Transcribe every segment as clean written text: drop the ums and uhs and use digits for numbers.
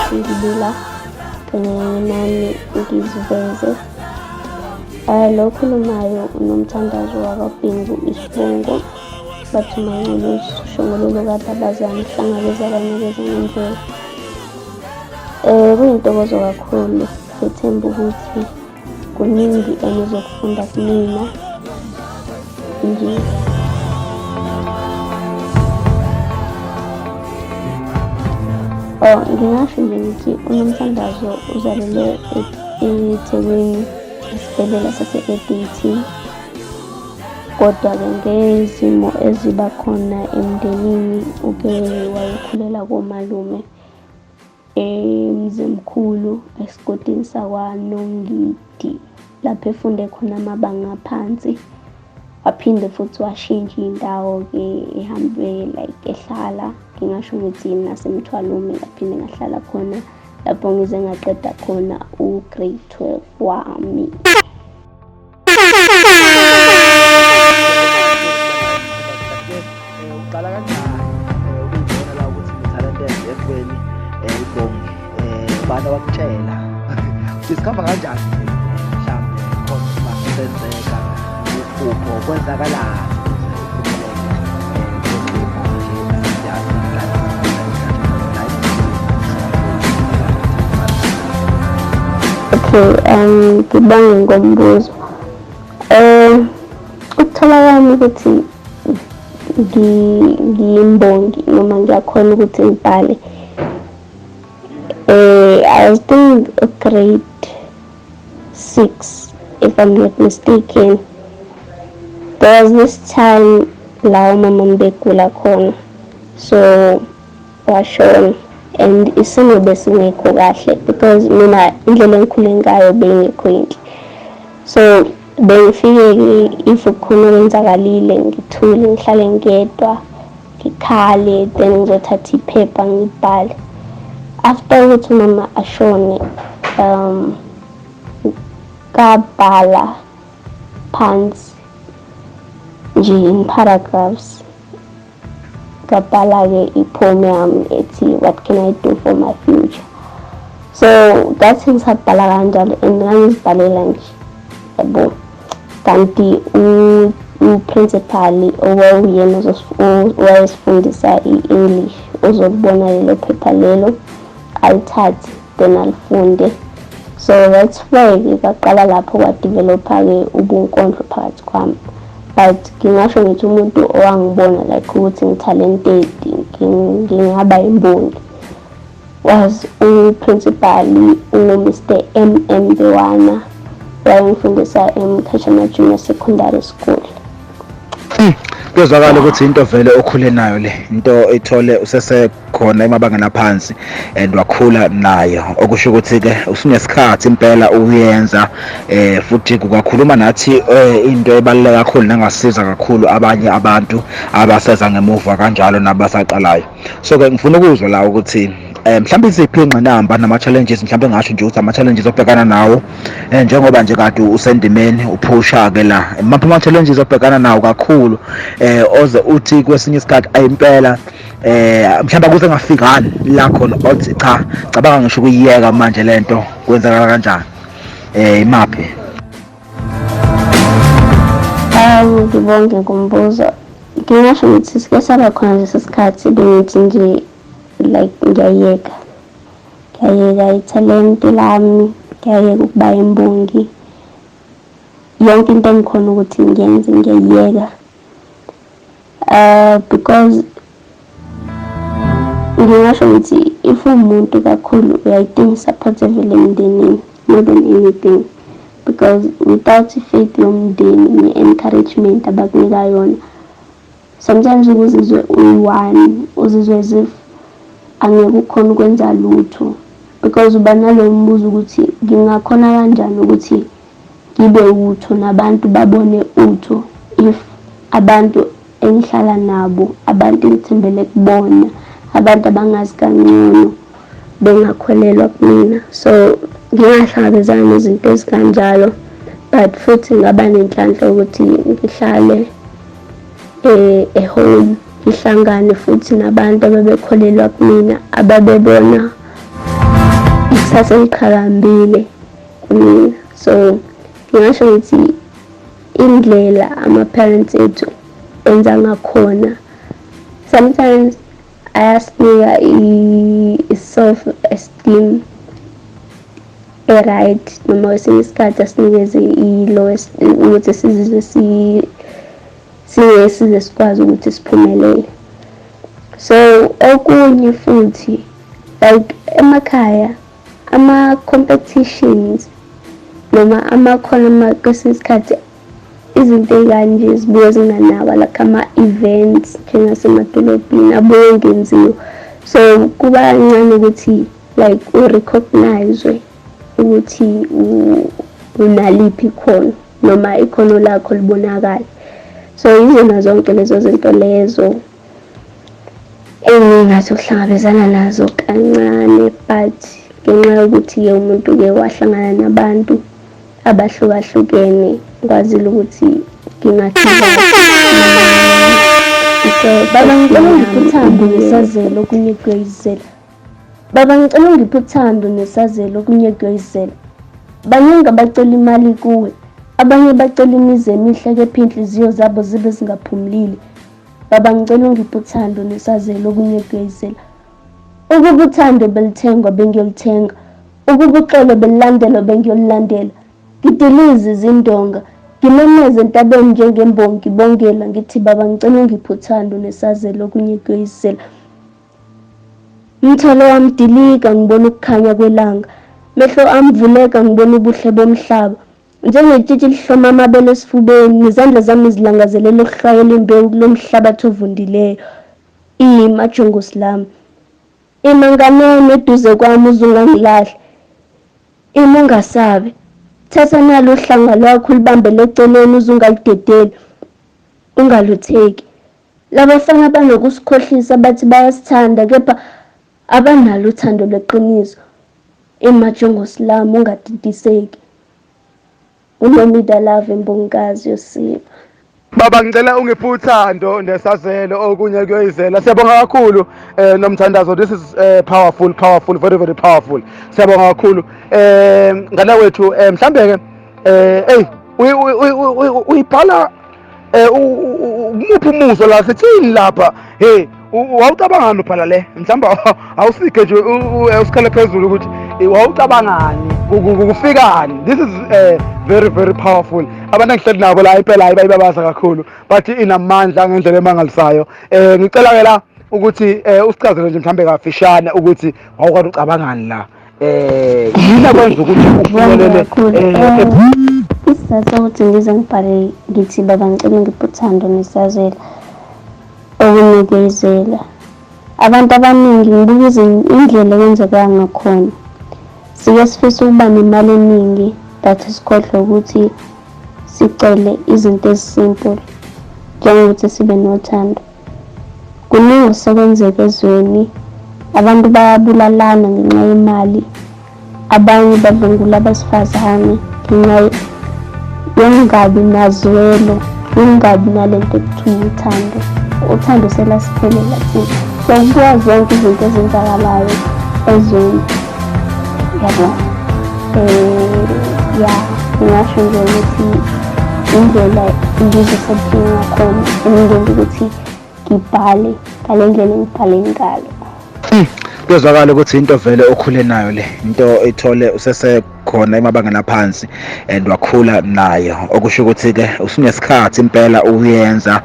ukuthi ngibe la kanye nani ngiziveze. Lo okhulumayo uNomthandazo wakwaBhengu isibongo bathi uManculuzi uShongololo kaDabazane hlangabeza abanikeza ngendlela. Kuyintokozo kakhulu ngethemba ukuthi kuningi enizokufunda kumina nje. Oh, ngingasho nje ngithi uNomthandazo uzalelwe eThekwini esibhedlela sase-ADT kodwa-ke ngezimo eziba khona emndenini uke wayokhulela komalume eMzimkhulu esigodini sakwaNongidi lapho efunde khona amabanga aphansi waphinde futhi washintsha indawo-ke ehambe like ehlala ngingasho ngithi nasemthwalume ngaphinde ngahlala khona lapho ngize ngaqeda khona u-grade 12 wami. Uqala kanjani ukuyibona la ukuthi ngithalente ekubeni imbongi ubani owakutshela ukuthi sikhamba kanjani mhlawumbe khona uma senzeka iphupho kwenzakalani ukuze uphumelele kulesimo nje esinjalo namhlanje. Okay, ngibonge ngombuzo. Ukuthola kwami ukuthi ngiyimbongi noma ngiyakhona ukuthi ngibhale. I was doing a grade 6 if I'm not mistaken. There was this time la umama begula khona. So washona and isimo besingekho kahle because mina indlela engikhule ngayo beyingekho yinhle. So bengifike-ke if kukhona okwenzakalile ngithule ngihlale ngedwa ngikhale then ngizothatha iphepha ngibhale. After ukuthi umama ashone ngabhala phansi nje in paragraphs ngabhala-ke i-poem yami ethi what can I do for my future. So ngathi ngisabhala kanjalo and ngangizibhalela nje yabo, kanti u-principal owawuyena owayesifundisa i-English uzokubona lelo phepha lelo alithathe then alifunde. So that's where-ke kwaqala lapho kwadevelopha-ke ubunkondlo phakathi kwami. But ngingasho ngithi umuntu owangibona like ukuthi ngithalented ngingaba imbongi was u-principal u-Mr M M Bewana wayengifundisa eMkhashana Junior Secondary School. Kuyezwakala ukuthi into vele okhule nayo le into ithole usesekhona emabangeni aphansi and wakhula nayo, okusho ukuthi-ke usunesikhathi impela uyenza futhi kungakhuluma nathi into ebaluleke kakhulu nengasiza kakhulu abanye abantu abaseza ngemuva kanjalo nabasaqalayo. So-ke ngifuna ukuzwa la ukuthi mhlawumbe iziphi iy'ngqinamba nama-challenges, mhlawumbe ngasho nje ukuthi ama-challenges obhekana nawo njengoba nje kade usendimeni uphusha-ke la, maphi ama-challenges obhekana nawo kakhulu oze uthi kwesinye isikhathi ayimpela mhlawumbe akuze ngafikani la khona othi cha cabanga ngisho ukuyiyeka manje lento kwenzakala kanjani, imaphi? Ngibonge ngombuzo. Ngingasho ngithi sike saba khona leso sikhathi bengithi nje like ngiyayeka ithalente lami, ngiyayeka ukuba imbongi, yonke into engikhona ukuthi ngiyenze ngiyayiyeka because ngingasho ngithi if uwumuntu kakhulu uyayidinga i-support evela emndenini more than anything, because without i-faith yomndeni ne-encouragement abakunika yona, sometimes ukuzizwe uyi-one uzizwe as if angeke ukhona ukwenza lutho, because uba nalowo mbuzo ukuthi ngingakhona kanjani ukuthi ngibe utho nabantu babone utho if abantu engihlala nabo, abantu engithembele kubona, abantu abangazi kangcono bengakholelwa kumina. So ngingahlangabezana nezinto ezikanjalo, but futhi ngaba nenhlanhla ukuthi ngihlale e-home ngihlangane futhi nabantu ababekholelwa kumina, ababebona Ikusasa eliqhakambile kumina. So ngingasho ngithi indlela ama-parents ethu enza ngakhona sometimes ayasinika i-self esteem e-right, noma kwesinye isikhathi asinikeze i-lowest ukuthi sizizwe singeke size sikwazi ukuthi siphumelele. So okunye futhi, like emakhaya ama-competitions noma amakhono, kwesinye isikhathi izinto ey'kanje zibuye zinganakwa, like ama-events njengasemadolobheni abuye engenziwa. So kuba kancane ukuthi like u-recognize-we ukuthi unaliphi ikhono noma ikhono lakho libonakale. So yizona zonke lezo zinto lezo engingathi ukuhlangabezana nazo kancane, but ngenxa yokuthi-ke umuntu-ke wahlangana nabantu abahlukahlukene, ngikwazile ukuthi ngingathi. Baba, ngicela ungiphe uthando nesazelo, okunye kuyoyizela. Baba, ngicela ungiphe uthando nesazelo, okunye kuyoyizela. Baningi abacela imali kuwe, abanye bacela imizi emihle, kepha iy'nhliziyo zabo zibe zingaphumulile. Baba, ngicela ungiphe uthando nesazelo, okunye kuyoyizela. Ukuba uthando belithengwa, bengiyolithenga. Ukuba uxolo belilandelwa, bengiyolulandela. Ngidilize izindonga, ngimemeze entabeni njengembongi, ngibongela ngithi, baba, ngicela ungiphe uthando nesazelo, okunye kuyoyizela. Mthwalo wami dilika, ngibona ukukhanya kwelanga. Mehlo ami vuleka, ngibona ubuhle bomhlaba. Njengetshitshi lihloma amabele esifubeni, nezandla zami zilangazelela ukuhlwayela imbewu kulo mhlabathi ovundileyo. Ima jongosi lami. Ima nganeno eduze kwami, uze ungangilahli. Ima, ungasabi. Thatha nalo uhlanga lwakho ulibambele eceleni, uze ungaludedeli. Ungalutheki. Labafana banokusikhohlisa bathi bayasithanda, kepha abanalo uthando lweqiniso. Ima jongosi lami, ungadidiseki. UNomida Love, imbongikazi yosiba. Baba, ngicela ungiphe uthando nesazelo, okunye kuyoyizela. Siyabonga kakhulu, Nomthandazo. This is powerful, powerful, very very powerful. Siyabonga kakhulu. Ngane wethu, mhlambe ke hey, uyibhala kumuphi umuzwa la, sithini lapha? Hey, wawucabangani ubhala le? Mhlawumbe awusikhe nje usikhale phezulu ukuthi wawucabangani, kufikani. This is very very powerful. Abantu engihleli nabo la impela hayi bayibabaza kakhulu, but inamandla ngendlela emangalisayo. Ngicela ke la ukuthi usichazele nje mhlawumbe kafishane ukuthi wawukade ucabangani la, yini akwenza ukuthi ufinyelele. Isizathu sokuthi ngize ngibhale ngithi, baba, ngicela ngiphe uthando nesazela, okunye kuyizela, abantu abaningi ngibuka indlela ekwenzeka ngakhona. Sike sifise ukuba nemali eningi, but sikhohlwe ukuthi sicele izinto ezi-simple njengokuthi sibe nothando. Kuningi osekwenzeka ezweni, abantu bayabulalana ngenxa yemali, abanye badlwengula abesifazane ngenxa yokungabi nazwelo, yokungabi nalento ekuthiwa uthando. Uthando selasiphelela thina. So kubuka zonke izinto ezenzakalayo ezweni, yabo, ya, ngingasho nje ukuthi indlela ngizwe sebuhlungu ngakhona engingenza ukuthi ngibhale ngale ndlela engibhale ngalo. Kuyezwakala ukuthi into vele okhule nayo le, into ethole usesekhona emabangeni aphansi and wakhula nayo, okusho ukuthi-ke usunesikhathi impela uyenza,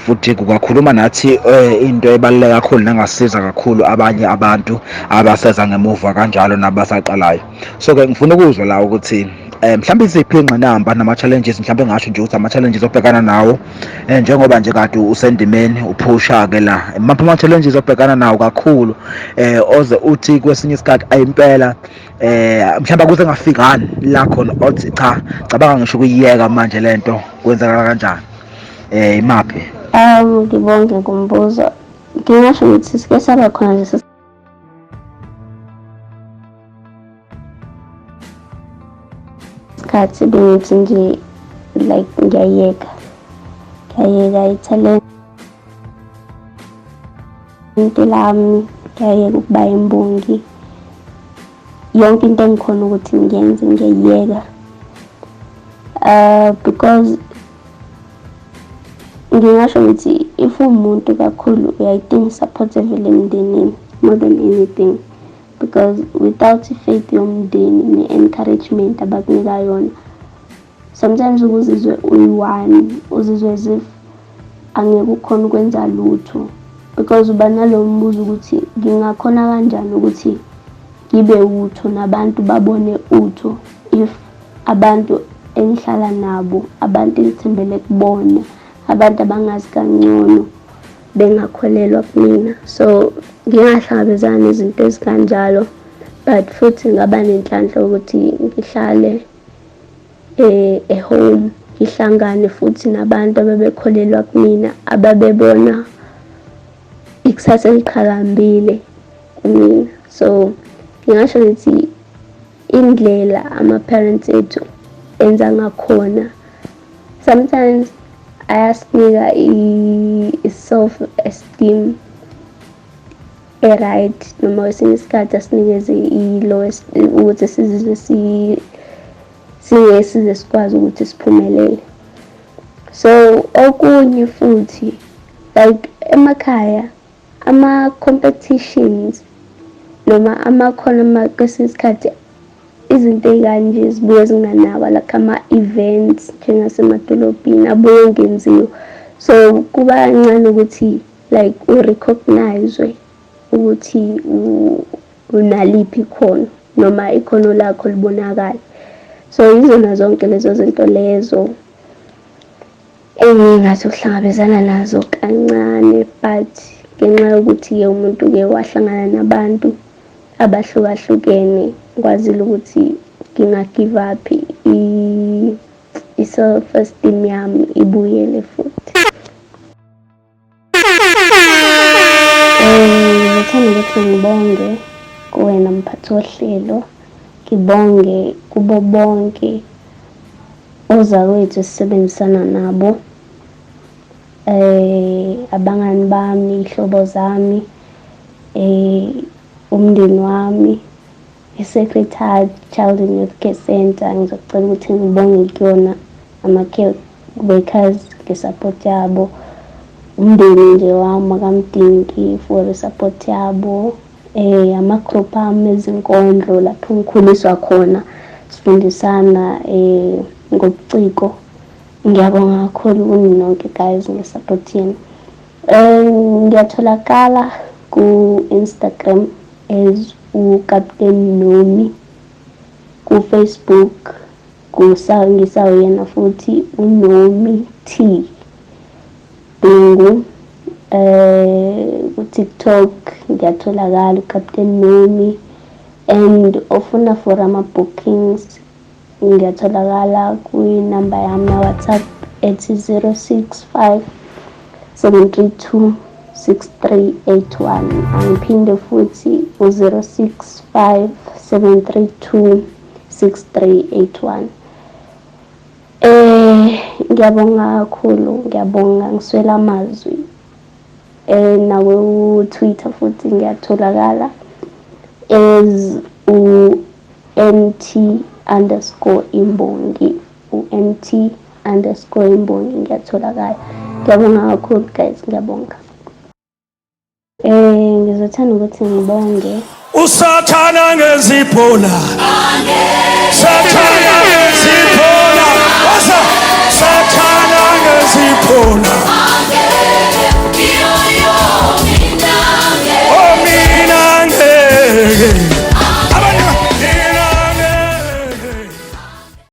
futhi kukakhuluma nathi into ebaluleke kakhulu nengasiza kakhulu abanye abantu abaseza ngemuva kanjalo nabasaqalayo. So-ke ngifuna ukuzwa la ukuthi mhlawumbe iziphi iy'ngqinamba nama-challenges, mhlawumbe ngasho nje ukuthi ama-challenges obhekana nawo, njengoba nje kade usendimeni uphusha-ke la, maphi ama-challenges obhekana nawo kakhulu, oze uthi kwesinye isikhathi ayimpela mhlawumbe akuze ngafikani la khona othi cha, cabanga ngisho ukuyiyeka manje lento, kwenzakala kanjani, imaphi? Ngibonge ngombuzo. Ngingasho ukuthi sike saba khona nje sikhathi bengithi nje like ngiyayeka, ngiyayeka ithalente lami, ngiyayeka ukuba imbongi. Yonke into engikhona ukuthi ngiyenze ngiyayiyeka, because ngingasho ngithi if uwumuntu kakhulu uyayidinga i-support evela emndenini more than anything, because without i-faith yomndeni ne-encouragement abakunika yona, sometimes ukuzizwe uyi-one, uzizwe as if angeke ukhona ukwenza lutho, because uba nalo mbuzo ukuthi ngingakhona kanjani ukuthi ngibe utho nabantu babone utho if abantu engihlala nabo, abantu engithembele kubona, abantu abangazi kangcono bengakholelwa kumina. So ngingahlangabezana nezinto ezikanjalo, but futhi ngaba nenhlanhla ukuthi ngihlale e-home, ngihlangane futhi nabantu ababekholelwa kumina, ababebona ikusasa eliqhakambile kumina. So ngingasho ngithi indlela ama-parents ethu enza ngakhona sometimes ayasinika i-self esteem e-right, noma kwesinye isikhathi asinikeze i-low, ukuthi sizizwe singeke size sikwazi ukuthi siphumelele. So okunye futhi, like emakhaya ama-competitions noma amakhono, kwesinye isikhathi izinto ey'kanje zibuye zinganakwa, like ama-events njengasemadolobheni abuye engenziwa. So kuba kancane ukuthi like u-recognize-we ukuthi unaliphi ikhono noma ikhono lakho libonakale. So yizona zonke lezo zinto lezo engingathi ukuhlangabezana nazo kancane, but ngenxa yokuthi-ke umuntu-ke wahlangana nabantu abahlukahlukene, ngikwazile ukuthi nginga-give up, i-self esteem yami ibuyele futhi. Ngithanda ukuthi ngibonge kuwena mphathi wohlelo, ngibonge kubo bonke ozakwethu esisebenzisana nabo, abangani bami, iy'hlobo zami, umndeni wami, i-Sacred Heart Child and Youth Care Centre. Ngizocela ukuthi ngibonge kuyona ama-care workers nge-support yabo, umndeni nje wami wakaMdingi for i-support yabo, ama-group ami ezinkondlo lapho ngikhuliswa khona sifundisana ngobuciko. Ngiyabonga kakhulu kuni nonke guys nge-support yenu. Ngiyatholakala ku-Instagram as uCaptain Nomi, ku-Facebook ngisawuyena futhi uNomi T Bhengu, ku-TikTok ngiyatholakala uCaptain Nomi, and ofuna for ama-bookings ngiyatholakala kwinamba yami ya-WhatsApp ethi 065 732 6381. Angiphinde futhi, u-065 732 6381. Ngiyabonga kakhulu, ngiyabonga, ngiswela amazwi. Naku Twitter futhi ngiyatholakala as u-nt_imbongi, u-nt_imbongi ngiyatholakala. Ngiyabonga kakhulu guys, ngiyabonga. Ngizothanda ukuthi ngibonge usathana ngeziphola, sathana.